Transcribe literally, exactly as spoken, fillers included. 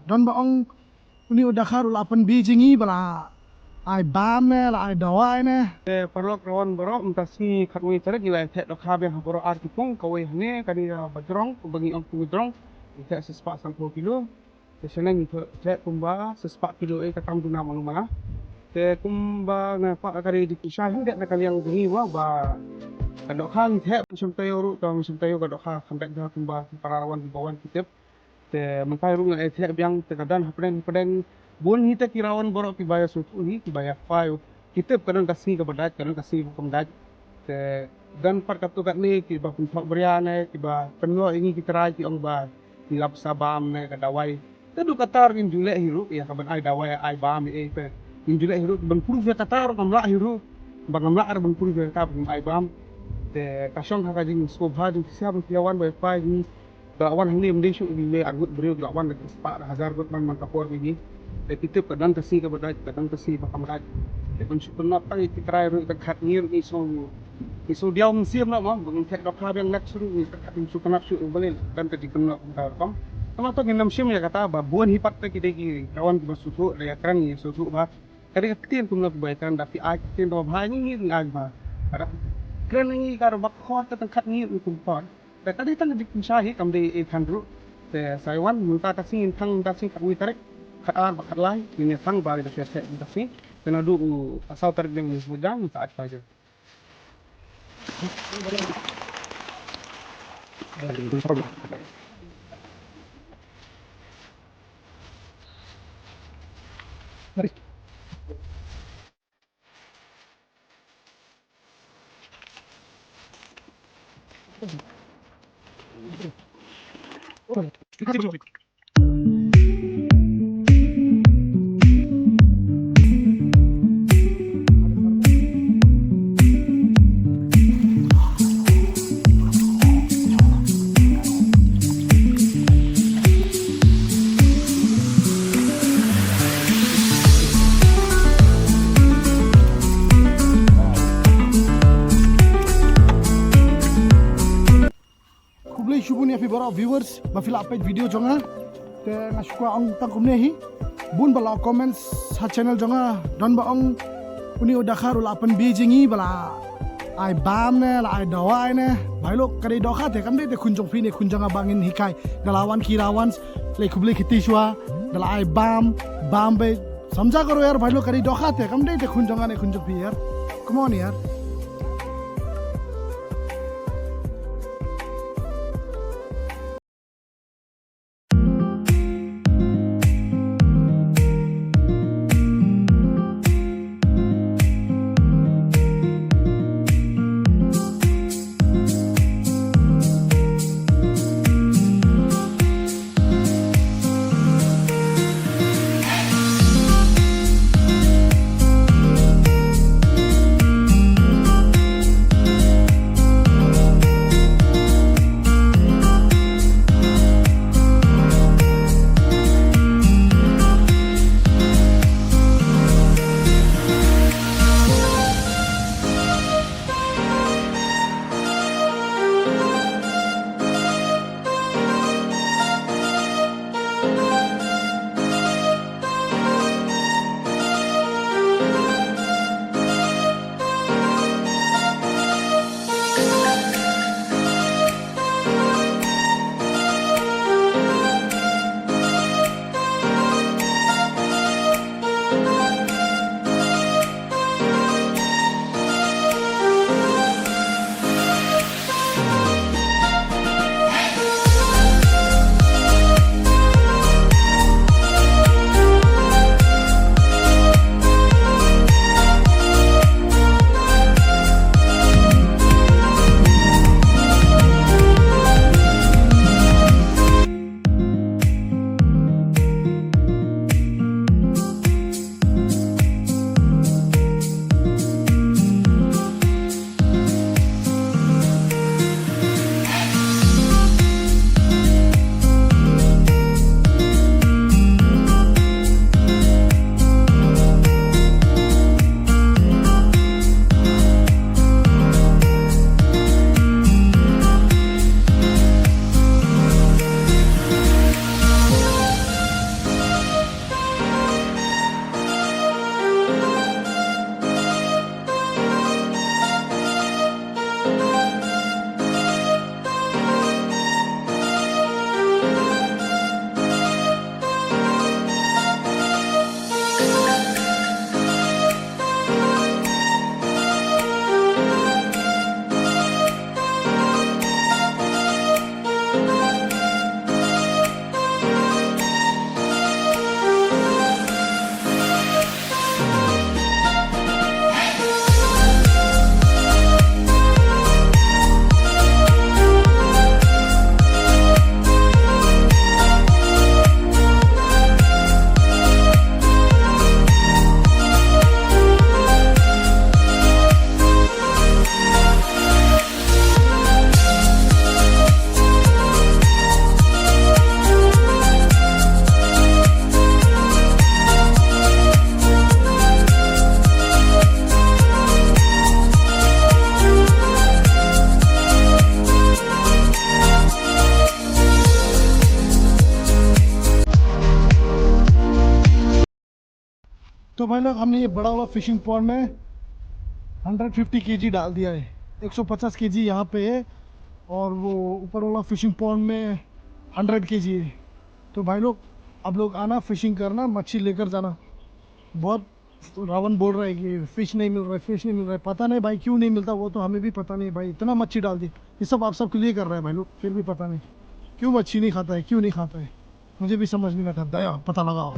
Don ba ong uni u dakha ruh la pynbeit jong ngi ba la ai bam ne, la ai dawai ne. Te paralok rawan baroh, mynta sngi khatwei tarik ngi la ïa theh dohkha biang ha baroh ar ki pung, kawei hangne kane ka ba jrong, ba ngi ong pung jrong. Ngi theh shispah sanphew kilo. Te shane ngi theh kumba shispah kilo, eh, ka tam duna mano mano. Te kumba nga kwah ka dei dei ki sha hi dei na ka liang jong ngi, wa ba ka dohkha ngi theh, shim taïew ruh, ka shim taïew ka dohkha kham beit da kumba para rawan ba wan ki tip. Te mynta ruh nga ïathuh biang te ka don hapdeng hapdeng bun hi te ki rawan baroh kiba ïa sngewthuh hi, kiba ïa phai. Ki tip ka don ka sngi kaba dait, ka don ka sngi kaba kam dait. Te don pat katto katne kiba pynthok bria ne kiba pynlong ïa ngi ki trai ki ong ba ngi lap sa bam ne ka dawai. Te duh kata ruh ngim ju leh hi ruh ïa kaban ai dawai ai bam ïa ei pe. Ngim ju leh hi ruh ban proof ïa kata ruh ngam lah hi ruh. Ba ngam lah ruh ban proof ïa kata ba ngim ai bam. Te ka shong ha ka jingsngewbha jingshisha ban phi ïa wan ba ïa phai hi. Ka la wan hangne ym dei shuh, ngi le arngut briew, ka la wan da ki spah da hajar ngut man man ka por ngi. Te phi tip ka don ka sngi kaba dait, ka don ka sngi ba kam dait. Te ban shu pynlong tang ïa ki trai ruh, tang khat ngi ruh ngi sngew, ngi sngew diaw mynsiem na mo, ba ngin theh dohkha biang next ruh ngi tang khat ngi shu pynlong shuh balei don ka jingkynnoh kumta rukom. Tang to ngin ym shim ïa kata ba bun hi pat te ki dei ki rawan kiba sngewthuh, da ïa kren ngi sngewthuh ba ka dei ka ktien kumno kiba ïa kren, da phi ai ktien kaba bha ngi ngi ai ba. Ka da kren ngi ka ruh ba khot ka tang khat ngi ruh kum khot. Te ka dei tang ka jingpynshai hi, kam dei ei than ruh. Te sa ïa wan mynta ka sngi, tang mynta sngi khatwei tarik, khatar bad khatlai ngin ïa tang ba da shet shet mynta sngi. Te naduh u saw tarik dang mynta mynta ai pha. Khublei shibun ïa phi baroh viewers ba phi la peit video jong nga. Te nga shu kwah ong tang kumne hi. Bun ba la comments ha channel jong nga, don ba ong uni u dakha ruh la pynbeit jong ngi ba la ai bam ne, la ai dawai ne. Bhai lok, ka dei dohkha te kam dei te khun jong phi ne khun jong nga ba ngin hikai. Da la wan ki rawan, lei khublei kti shuwa, da la ai bam, bam beit. Samja karo ïar bhai lok, ka dei dohkha te kam dei te khun jong nga ne khun jong phi ïar. Come on ïar. तो भाई लोग, हमने ये बड़ा वाला फिशिंग पॉन्ड में हंड्रेड फिफ्टी केजी डाल दिया है। एक सौ पचास केजी यहाँ पे है और वो ऊपर वाला फिशिंग पॉन्ड में हंड्रेड केजी है। तो भाई लोग, आप लोग आना, फिशिंग करना, मच्छी लेकर जाना। बहुत रावण बोल रहा है कि फिश नहीं मिल रहा है, फिश नहीं मिल रहा है। पता नहीं भाई क्यों नहीं मिलता, वो तो हमें भी पता नहीं भाई। इतना मच्छी डाल दी, ये सब आप सबके लिए कर रहा है भाई लोग, फिर भी पता नहीं क्यों मच्छी नहीं खाता है, क्यों नहीं खाता है, मुझे भी समझ नहीं आता। दया पता लगाओ।